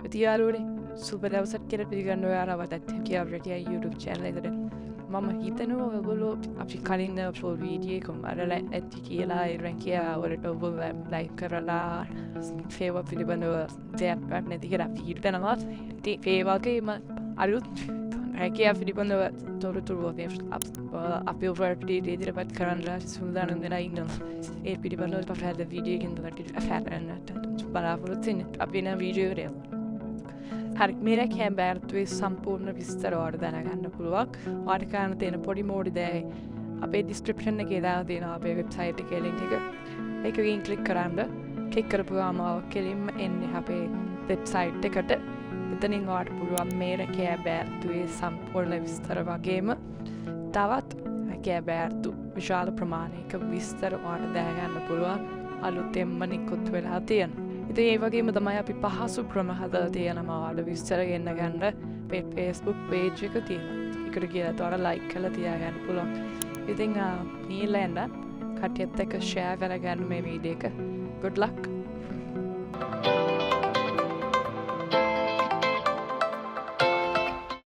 ඉතින් යාළුවනේ, සුබ දවසක් කියලා පිළිගන්න ඔයාලව අදත් කියා රැකියා YouTube channel එකට. මම හිතනවා ඔයගොල්ලෝ අපි කලින් අප්ලෝඩ් වීඩියෝ එක බලලා ඇති කියලා. ඒ රැකියා වලට ඔයගොල්ලෝ ලයික් කරලා ඒවා පිළිබඳව දෙයක් නැති කියලා අපි හිතනවා. ඉතින් ඒ වගේම අලුත් රැකියා පිළිබඳව තොරතුරු අපි ඔබට ඉදිරිපත් කරන්න සූදානම් වෙලා ඉන්නවා. ඒ පිළිබඳව අපේ වීඩියෝ එකෙන් බලාපොරොත්තු වෙන්නේ. අපි එන වීඩියෝ එකට යමු. හරි, මේ රැකියා බෑර්තුවේ සම්පූර්ණ විස්තර ඔයාලට දැනගන්න පුළුවන්. ඔයාලට කරන්න තියෙන පොඩි මෝඩි දේ, අපේ ඩිස්ක්‍රිප්ෂන් එකේ දාලා තියෙනවා අපේ වෙබ්සයිට් එකේ ලින්ක් එක. ඒක ගිහින් ක්ලික් කරන්න. ක්ලික් කරපුවාම කෙලින්ම එන්නේ අපේ වෙබ්සයිට් එකට. එතනින් ඔයාලට පුළුවන් මේ රැකියා බෑර්තුවේ සම්පූර්ණ විස්තර වගේම තවත් රැකියා බෑර්තු විශාල ප්‍රමාණයක විස්තර ඔයාලට දැනගන්න පුළුවන්, අලුතෙන්ම නිකුත් වෙලා තියෙන. ඉතින් ඒ වගේම තමයි අපි පහසු ක්‍රම හදලා තියෙනවා ඔයාලට විස්තර ගෙන්න ගන්න. අපේ Facebook page එක තියෙනවා. ඒකට ගිහලා ඔයාලා ලයික් කරලා තියාගන්න පුළුවන්. ඉතින් ගිහිල්ලා එන්න කට්ටියත් එක්ක ෂෙයා කරගන්න මේ වීඩියෝ එක. Good luck.